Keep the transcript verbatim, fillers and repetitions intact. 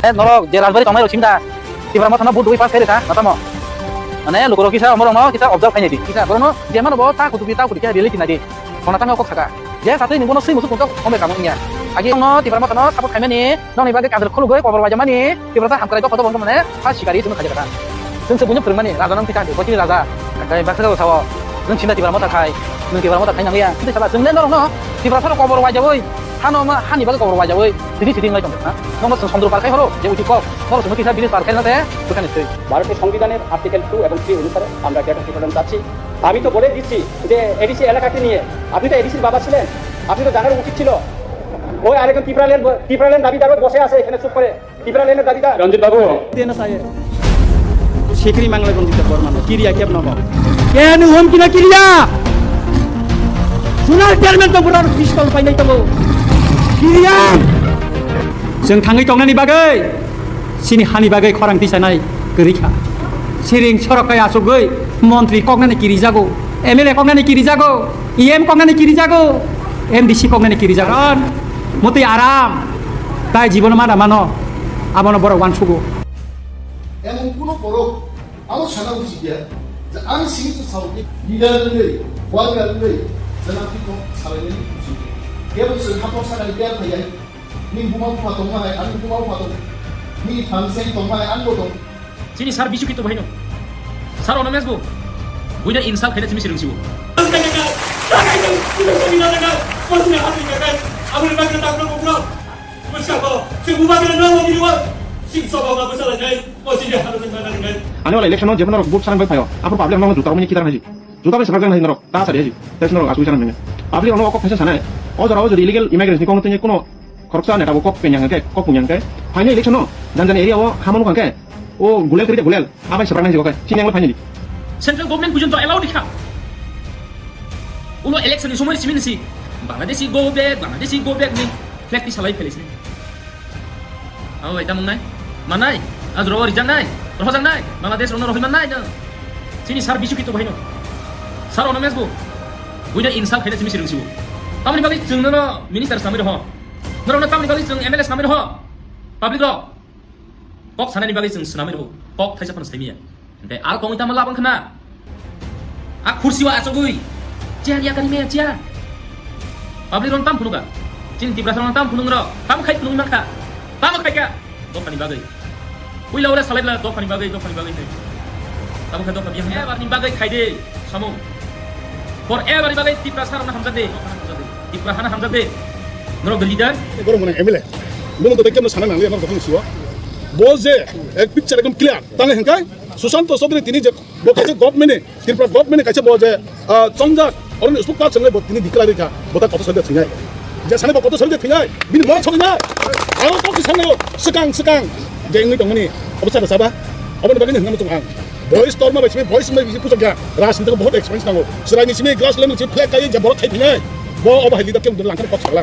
Eh, norok je Rajbari tongnai rok simda. Tipra Motha no vote dui pass khairi kha, matamo. Mane lukurok kisa omorok no kisa observe khainai di. Kisa borok no je mano bo ta kutuki ta kutuki reality nai di. Khona tangwi kok saka. Je satwi ni bono swi musuk musuk ombe kamo wngya. Agi no Tipra Motha no support khaimani, nokni bagwi kajal khulugwi kobor waijamani, Tipra sa hamkrai dopha dopha mane ha sikari chwng khajakha. Chwng se buino phwrwngmani, raja nang twi kandi, bo chini raja. Kai baksa sao, nwng sinda Tipra Motha khai, nwng Tipra Motha khai nangya. Tei sala chwng le norok no Tipra sa kobor waijawoi, hano ma hani bagwi kobor waijawoi, sidi sidi ngai tongkha. Nokno chwng sondro par khai horo, je uchi kok, norok chwng kisa bilis par khai nate, bwkhani twi. ভারতের সংবিধানের article two এবং থ্রি অনুসারে আমরা গ্রেটার ত্রিপুরাল্যান্ড চাচ্ছি। আমি তো বলে দিচ্ছি যে এডিসি এলাকাকে নিয়ে, আপনি তো এডিসির বাবা ছিলেন, আপনি তো জানার উচিত ছিল। ওই আরেকজন ত্রিপুরাল্যান্ড, ত্রিপুরাল্যান্ড দাবিদারও বসে আছে এখানে চুপ করে, ত্রিপুরাল্যান্ডের দাবিদার। রঞ্জিত বাবু। देना चाहिए। Sikri manglai rong jita bor mano. Kiriya kep nobo. Ken hom kina kiriya. Sunal chairman to burar pistol painai to. Kiriya. Chwng thangwi tongnani bagwi, chini hani bagwi khorang tisanai kwrwi kha. Siring sorok kai asugwi montri koknani kirijago, M L A koknani kirijago, E M koknani kirijago, M D C koknani kirijago. Karon mutwi aram, tai jibono mana mano, abono borok uansugo. এমন কোনো পরব আমার সারা উচিত যে আমি সীমিত সাউকে লিডার নেই, ওয়ার্কার নেই, যেন আপনি তো সারাই নেই উচিত। কেবল সে হাত সারা লিডার হয়ে যায়। Ni buma buma tongma hai, ani buma buma tong. Ni phansai tongma hai, ani bo tong. Chini sir Bisu kito bahino. Sir Onomes bo. Buina insult khaina chimi sirung sibo. Ani wala election o jephono rok vote sanang bai phaio. Aphuru public no juta mani kidar haji. Juta bai sanang haji norok. Ta sari haji. Tes norok asui sanang nang. Public no kok khaisa sanai. O jora o jodi illegal immigrants ni kong tanya kuno khoroksa neta bo kok penyang ke, kok punyang ke. Phaini election o jan jan area o hamano kang ke. O gulel kiri gulel. Abai sebrang nai jibo kai. Sini ang lo phaini. Central government pujon to allow dikha. Ulo election ni somoi simi nisi. Bangladeshi go back, Bangladeshi go back ni. Flag ti salai phelai sini. Abo bai tamung nai. Manai. Ajro rijak nai. Rohojak nai. Bangladesh rono rohoi man nai. Sini sir Bisu kito bahino. Sir Onomes bo. Buina insult khaina simi sirung sibo. Tamni bagwi chwng nono minister samai roho. Norokno tamni bagwi chwng M L A samai roho. Public rok. Kok sanani bagwi chwng swnamwi rwo, kok thaisa phano saimiya. Hwnkhe aro tongwi tamo labang khna. A khursi o achugwi chair ya kari maya chair. Public rok tam phunukha. Chini Tiprasa rok tam phunuk rok. Tam khai phunuk mankha. Tam khai kha. Dophani bagwi. Puila ore salai bla dophani bagwi, dophani bagwi hinwi. Tamo khe dopha biya hwnwi. Ebar ni bagwi khai de samung. Forever ni bagwi Tiprasa rok hamjak de. Tipra hana hamjak de. Norok the leader. Borok mwnang M L A. Bono to bekhe no sana nang ya norok bokhong siwa. Bo je ek picture ekdom clear. Tang hengkai Sushanta Chaudhary tini je bo kaisa government ni, Tripura government ni kaisa bo je, ah, chongjak, oro ni usuk pa chongle bo tini declare kha, bo ta koto sori thwinai. Je sani bo koto sori thwinai, bini mok sori nai. Aro to kisa nai, swkang, swkang, je wngwi tongmani, obo chaba chaba, oboni bagwi ni hwnna muchung ang. Boys torma bai simi, boys mai bisi puchak ya, rajniti ko bahut experience nango. Chwrai ni simi grassland ni simi flag kai je borok khai thwinai, bo obo hai leader khe langkhani kok sakla.